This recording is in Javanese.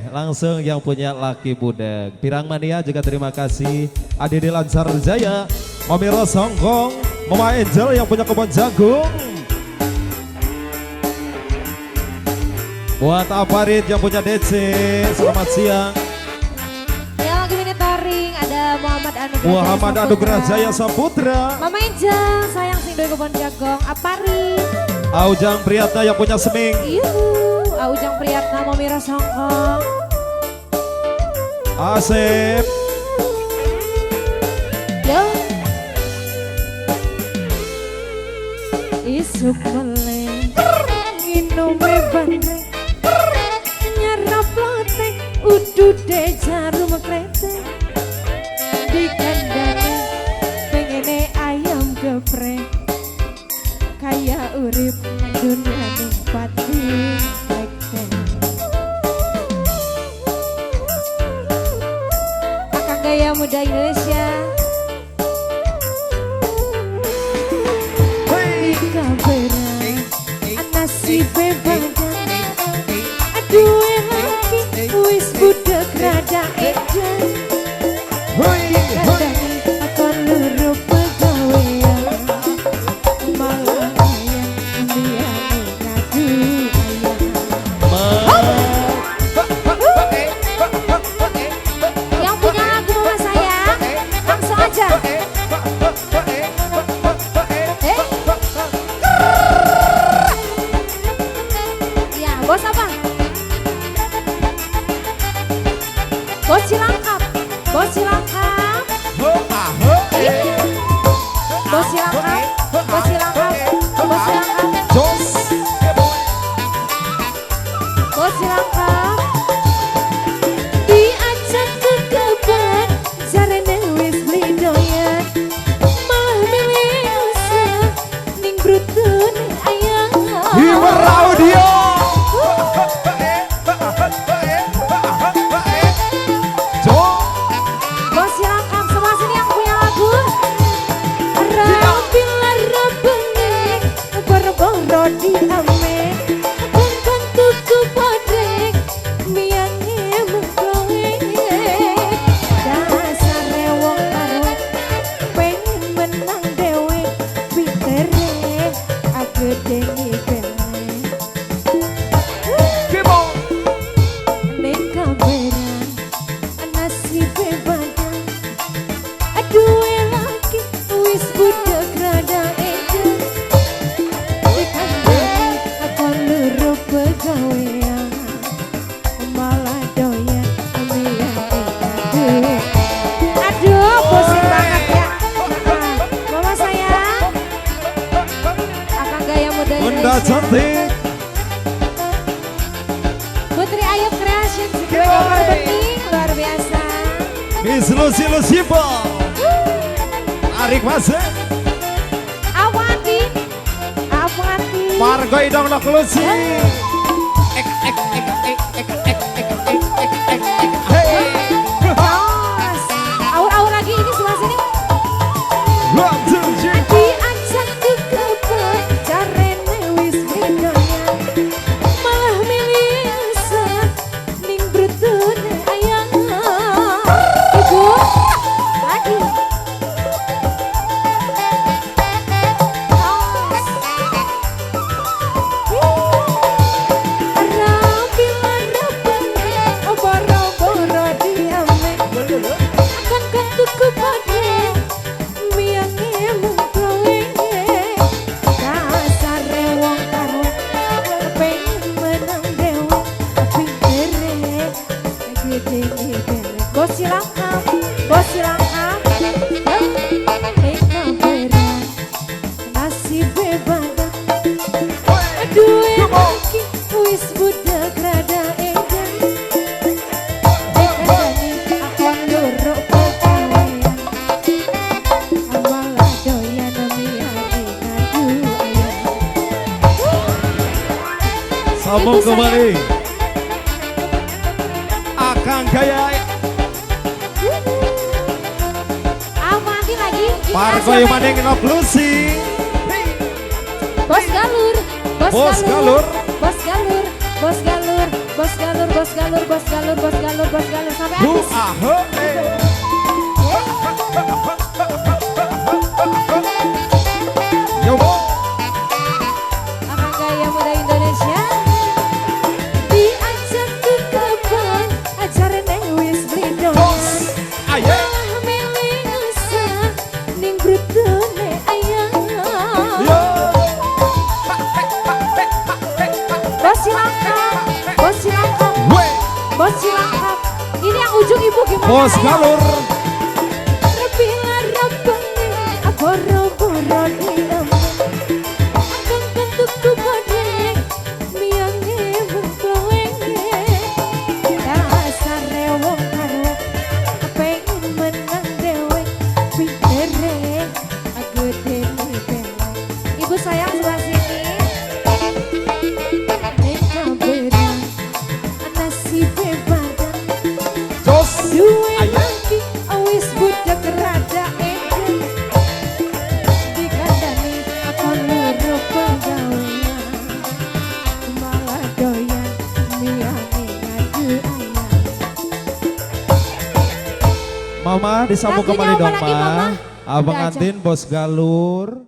Langsung yang punya Laki Budek. Pirang Mania juga terima kasih. Adede Lancar Jaya, Mami Rosongkong, Mama Angel yang punya kebun jagung. Buat Aparit yang punya DC, selamat siang. Yang lagi monitoring ada Muhammad Anugrah. Muhammad Anugrah Jaya Saputra. Mama Angel, sayang sing duwe kebon jagong. Aparit. Aujang Priyatna yang punya Seming. Yuhu, Aujang Priyatna, Mami Rosongkong. Asep. Yo. Isuk meleng nginume bandrek nyerap lotek udude jarum kretek dikandani pengene ayam geprek kaya urip dunia ning pati rektek. Akang gaya muda Indonesia. Nasibe badan aduh laki wis budek rada edan dikandani akon luru pegawean malah ayam liyane ngadu ayam. Yang punya lagu mama saya langsung aja. Bos apa? Bos Cilangkap, Bos Cilangkap, Bos Cilangkap, Bos Cilangkap, Bos Cilangkap, Bos Cilangkap. Diajak ke kebun, jarene wis beli doyan, malah milih usah ning brutune ayam. Hiwer Audio. Bos Cilangkap, semua sini yang punya lagu. Rapi lara bengi, boro-boro diame, kongkon tuku podrek, miange mengkowe. Dasare wong arwek, pengen menang dewe, pitere agedeni bele. Ning kaberan nasibe badan aduh laki wis budek rada edan dikandani akon luru pegawean malah doyan miyane aduh. Aduh pusing banget ya. Mama sayang akan gaya muda Bunda Indonesia. Cantik. Putri Ayu Creation sebagai kamar bening luar biasa. Miss Lucy Lucipo. Tarik masuk. Awanti, Awanti. Margo idong nok Lucy. Jos. Aur-aur lagi ini sebelah sini. 1, 2, 3. Diajak ke kebun, jarene wis bedoyan, malah milih set ning brutune ayam. Ibu, lagi. Jos. Rapi lara bengi, boro-boro diame, akan tuku podrek, miange mungkowe. Dasare wong karo pengen menang dewe, pintere gedene bere. Bos Cilangkap, Bos Cilangkap, ning kaberan nasibe badan duwe laki wis budek rada edan dikandani akon loro pegawean malah doyan miyane ngadu ayam. Sambung Ibu saya. kembali. Akang gaya Awanti lagi. Ini Margo siapa maning nok Lucy. Bos Galur, Bos Bos Galur, Galur. Bos Galur, Bos Galur, Bos Galur, Bos Galur, Bos Galur, Bos Galur, Bos Galur sampai habis. Akan gaya muda Indonesia. Diajak ke kebun, ajarane wis beli doyan. Malah milih ngesah ning grutune ayah. Bos Cilangkap, Bos Cilangkap, Bos Cilangkap. Ini yang ujung ibu gimana? Bos Galur. Ibu sayang sebelah sini. Duwe lagi wis budek rada egen. Dikandani aku luru penggawean. Malah doyan miyange ngadu ayam. Mama disambung Lagunya kembali apa dong, lagi, Ma. Mama? Abang Udah aja. Antin, Bos Galur.